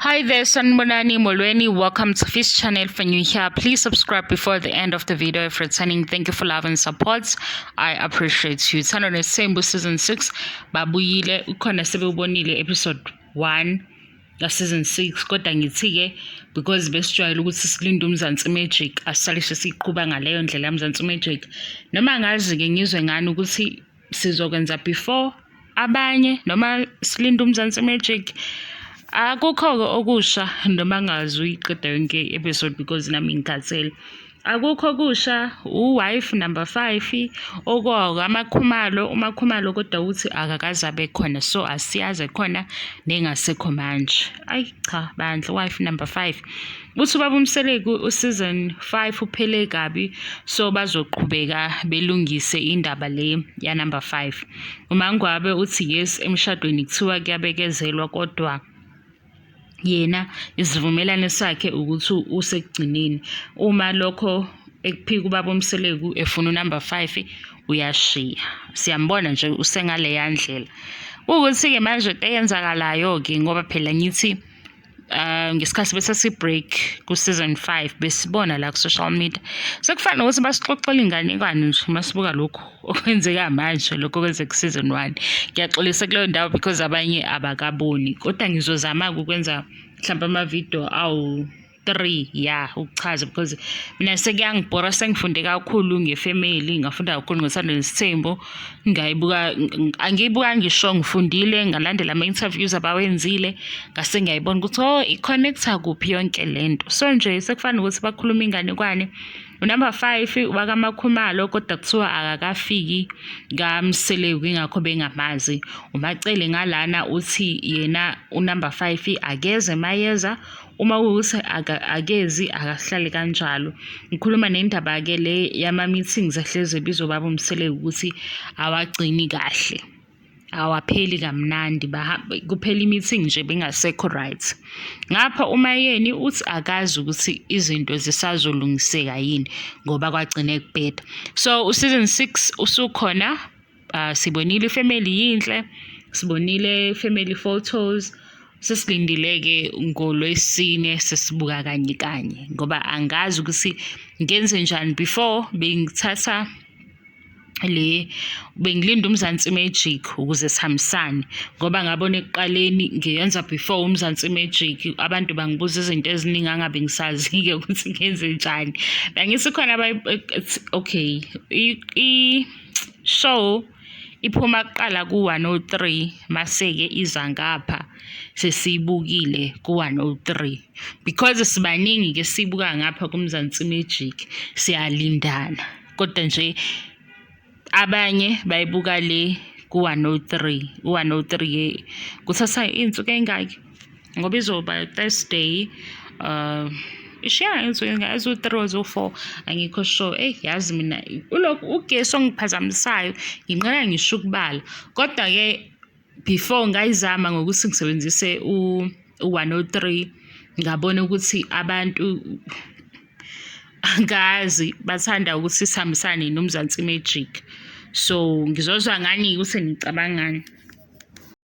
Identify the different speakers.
Speaker 1: Hi there, Sanibonani Molweni. Welcome to Fish Channel. For new here, please subscribe before the end of the video. If returning, thank you for love and support. I appreciate you. Uthando Nesithembu season 6 babuyile, ukhona sebewubonile episode 1 ka season 6, kodwa ngithi-ke because besijwayele ukuthi silinde uMzansi Magic, asisalishe siyiqhuba ngaleyo ndlela yaMzansi Magic. Noma ngazi-ke ngizwe ngani ukuthi sizokwenza before abanye noma silinde uMzansi Magic. Akukho-ke okusha noma ngazi uyiqeda yonke i-episode because nami ngikhathele. Akukho okusha, u-wife number 5 okwakamaKhumalo, uMaKhumalo kodwa uthi akakaze abe khona, so asiyazi khona nengasekho manje. Ayi cha bandla, wife number 5. Uthi ubaba uMseleku u-season 5 uphele kabi, so bazoqhubeka belungise indaba le ya number 5. UMaNgwabe uthi yes, emshadweni kuthiwa kuyabekezelwa, kodwa yena isivumelwano sakhe ukuthi usekugcineni. Uma lokho ekuphika ubaba uMseleku efuna unumber 5 uyashiya. Siyambona nje usengaleya ndlela. Ukuthi-ke manje into eyenzakalayo-ke, ngoba phela ngithi ngesikhathi bese break ku-season 5 besibona la ku-social media sekufana nokuthi basixoxela inganekwane nje masibuka lokhu okwenzeka manje, lokhu okwenzeka ku-season 1. Ngiyaxolisa kuleyo ndawo because abanye abakaboni, kodwa ngizozama-ke ukwenza mhlawumbe amavidiyo awu-3 ya ukuchaza because mina sekuyangibhora, sengifunde kakhulu ngefamily, ngafunda kakhulu ngoThando Nesithembu, ngayibuka angiyibuka ngisho ngifundile, ngalandela ama-interviews abawenzile, ngase ngiyayibona ukuthi oh, i-connect-a kuphi yonke lento. So nje sekufana nokuthi bakhuluma inganekwane. Unumber 5 wakaMakhumalo kodwa kuthiwa akakafiki kaMseleku, ingakho bengamazi. UMaCele ngalana uthi yena unumber 5 akeze, mayeza uma kuwukuthi akezi akahlali kanjalo. Ngikhuluma nendaba-ke le yama-meetings ahlezi ebizwa ubaba uMseleku ukuthi awagcini kahle, awapheli kamnandi, kuphela i-meeting nje bengasekho right. Ngapha uMaYeni uthi akazi ukuthi izinto zisazolungiseka yini ngoba kwagcine kubheda. So u-season 6 usukhona, sibonile ifamily yinhle, sibonile family photos, sesilindile-ke ngoLwesine sesibuka kanye kanye ngoba angazi ukuthi ngenze njani. Before bengithatha le bengilinda uMzansi Magic ukuze sihambisane, ngoba ngabona ekuqaleni ngiyenza before uMzansi Magic abantu bangibuza izinto eziningi angabe ngisazi-ke ukuthi ngenze njani. Bengithi khona okay, i-show iphuma kuqala ku-103, mase-ke iza ngapha sesiyibukile ku-103 because sibaningi-ke sibuka ngapha kuMzansi Magic, siyalindana, kodwa nje abanye bayibuka le ku-103. U-103-ke kuthatha iy'nsuku ey'ngaki ngoba izoba Thursday, ishiya iy'nsuku ey'ngaki, eziwu-3 or eziwu-4, angikho sure. Eyi yazi mina ulokhu ugesi ongiphazamisayo, nginqena ngisho ukubala, kodwa-ke before ngayizama ngokuthi ngisebenzise u-103, ngabona ukuthi abantu angazi bathanda ukuthi sihambisane noMzansi Magic. So ngizozwa ngani ukuthi nicabangani.